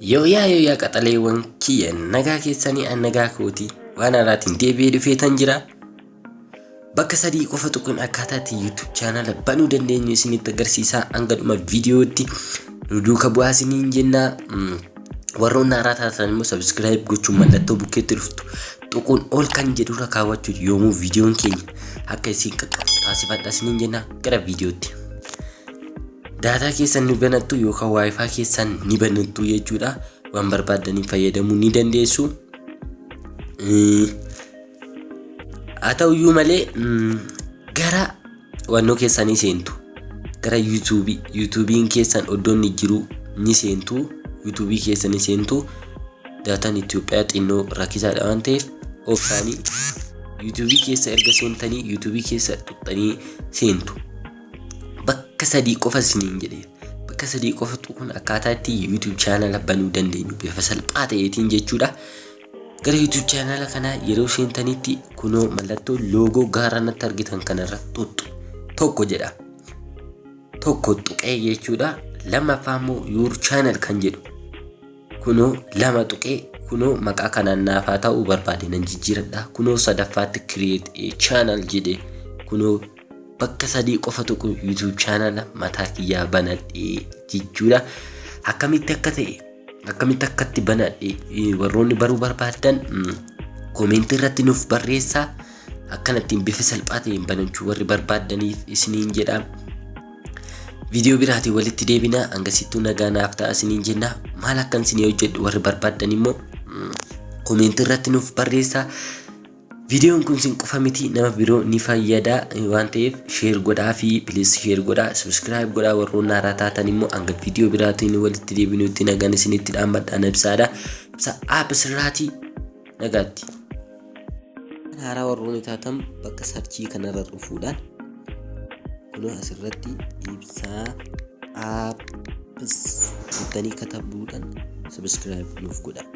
Yooyaa yooyaa qaxaleewwan kiyya, nagaa keessanii? An nagaa kooti. Waan haaraatiin deebi'ee dhufeetan jira. Bakka sadii qofa tuquun akkaataa itti YouTube channel banuu dandeenyu isinitti agarsiisaa. Hanga dhuma viidiyootti nu duuka bu'aa isiniin jennaa. Warroonni haaraa taatan immoo subscribe gochuun mallattoo bukkeetti dhuftu tuquun ol kan jedhurra kaawwachuun yoomuu viidiyoon keenya akka isin qaqqabu taasifadha isiniin jenna. Gara viidiyootti. Daataa keessan ni banattu yookaan WiFi keessan ni banattu jechuudha. Waan barbaaddaniin fayyadamuu ni dandeessu. Haa ta'uyyuu malee, gara wannoo keessanii seentu. Gara YouTubeii, YouTubeiin keessan iddoo inni jiru ni seentu. YouTubeii keessan ni seentu. Daataan Itoophiyaa xinnoo rakkisaadha waan ta'eef obsaanii. YouTubeii keessa erga seentanii, YouTubeii keessa tuqxanii seentu. Bakka sadii qofa isiniin jedhee, bakka sadii qofa tuquun akkaataa itti YouTube channel banuu dandeenyu bifa salphaa ta'eetiin jechuudha. Gara YouTube channel kanaa yeroo seentanitti kunoo mallattoo logo gaara natti argitan kanarra tuqxu. Tokko jedha. Tokko tuqee jechuudha. Lammaffaa immoo your channel kan jedhu kunoo lama tuqee, kunoo maqaa kanaan naafaa ta'uu barbaade nan jijjiiradha. Kunoo sadaffaatti create a channel jedhe. Kunoo bakka sadii qofa tuqu YouTube channel mataa kiyyaa banadhee jechuudha. Akkamitti akka ta'e, akkamitti akkatti banadhe warroonni baruu barbaadan commentii irratti nuuf barreessaa. Akkanattiin bifa salphaa ta'een banachuu warri barbaaddaniif isiniin jedha. Viidiyoo biraatiin walitti deebina. Hangasittuu nagaa naaf ta'a isiniin jenna. Maal akkan isinii hojjedhu warri barbaaddan immoo commentii irratti nuuf barreessaa. Viidiyoon kun isin qofa miti, nama biroo ni fayyada waan ta'eef share godhaa fi please share godhaa, subscribe godhaa. Warroonni haaraa taatan immoo hanga viidiyoo biraatiin walitti deebinutti nagaan isinitti dhaammadhaan ibsaadha. Ibsa app sirraatii nagaatti. Haaraa warroonni taatan bakka searchii kanarra dhufuudhaan kunoo asirratti Ibsaa Apps jettanii katabuudhaan subscribe nuuf godhaa.